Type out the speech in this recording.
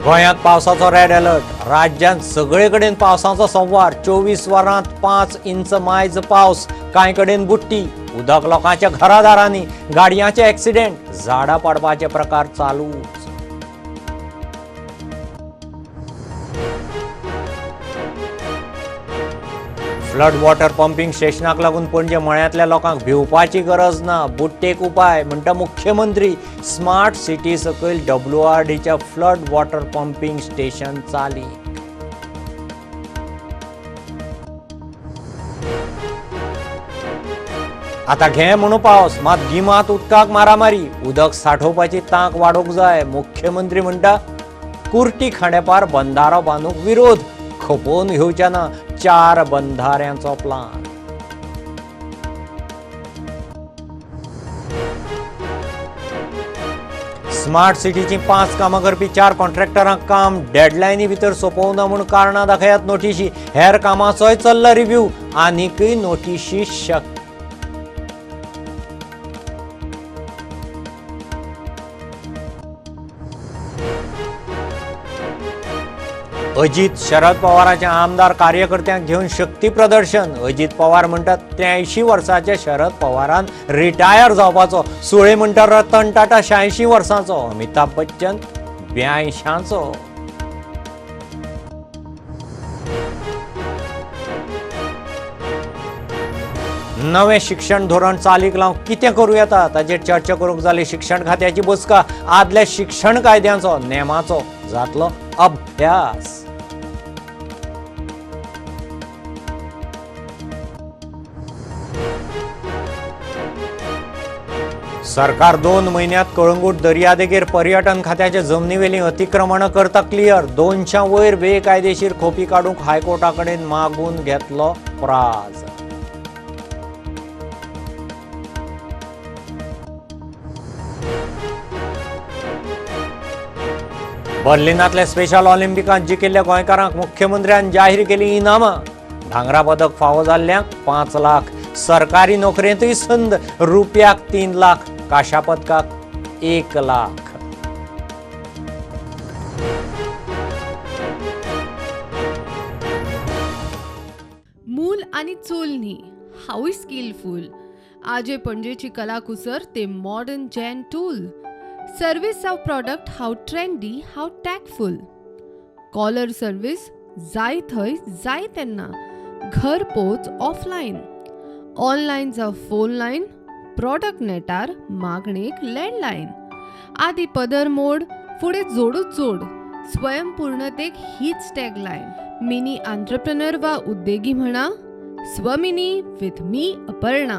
गोंयांत पावसाचो red alert. राज्यांत सगळे कडेन पावसाचो संवार. 24 वरांत 5 इंच मायज पावस. कांय कडेन बुट्टी. उदक लोकांच्या घरादारांनी. गाडयांचे एक्सिडेंट, झाडां पडपाचे प्रकार चालूच. फ्लड वॉटर पंपिंग स्टेशनाक लागून पणजे मळ्यांतल्या लोकांक भिवपाची गरज ना. बुट्टेक उपाय म्हणटा मुख्यमंत्री. स्मार्ट सिटी सकयल WRDच्या फ्लड वॉटर पंपिंग स्टेशन चाली. आता घे म्हणून पावस, मात गिमात उदकाक मारामारी. उदक साठोवपाची तांक वाडोवंक जाय. मुख्यमंत्री म्हणटा कुर्टी खांडेपार बंधारो बांदूंक विरोध. खपोवन घेवचे ना 4 बंधाऱ्यांचो प्लान. स्मार्ट सिटीची 5 कामां करपी 4 कॉन्ट्रॅक्टरांक काम डेडलायनी भितर सोंपोवना म्हूण कारणां दाखयात नोटिशी. हेर कामाचोय चल्ला रिव्ह्यू. आनीकय नोटिशी शक्य. अजीत शरद पवाराच्या आमदार कार्यकर्त्यांक घेवन शक्ती प्रदर्शन. अजीत पवार म्हणटात 83 वर्सांचे शरद पवारान रिटायर जावपाचो. सुळे म्हणटा रतन टाटा 86 वर्सांचो, अमिताभ बच्चन 82. नवें शिक्षण धोरण चालीक लावंक कितें करूं येता ताचेर चर्चा करूंक जाली शिक्षण खात्याची बसका. आदल्या शिक्षण कायद्यांचो नेमाचो जातलो अभ्यास. सरकार 2 म्हयन्यांत कळंगूट दर्यादेगेर पर्यटन खात्याचे जमनीवेलीं अतिक्रमणां करता क्लियर. 200 वयर बेकायदेशीर खोपी काडूंक हायकोर्टा कडेन मागून घेतलो प्राज. बर्लिनांतल्या स्पेशल ऑलिम्पिकांत जिखिल्ल्या गोंयकारांक मुख्यमंत्र्यान जाहीर केली इनामां. भांगरा पदक फावो जाल्ल्यांक 5 लाख, सरकारी नोकरेंतूय संद, रुपयाक 3 लाख, कांश्या पदकाक 1 लाख. मूल आनी चूल न्ही, हांवूय स्किलफूल. आजे पणजेची कलाकुसर ते मॉडर्न जॅन टूल. सर्वीस जावं प्रॉडक्ट हांव ट्रेंडी, हांव टॅकफूल. कॉलर सर्वीस जाय थंय जाय तेन्ना, घर पोच ऑफलायन, ऑनलायन जावं फोन लायन, प्रॉडक्ट नेटार मागणेक लँडलायन. आदी पदर मोड, फुडें जोडूच जोड, स्वयंपूर्णतेक हीच टॅगलायन. मिनी आंत्रप्रनर वा उद्देगी म्हणा, स्वमिनी विथ मी अपर्णा.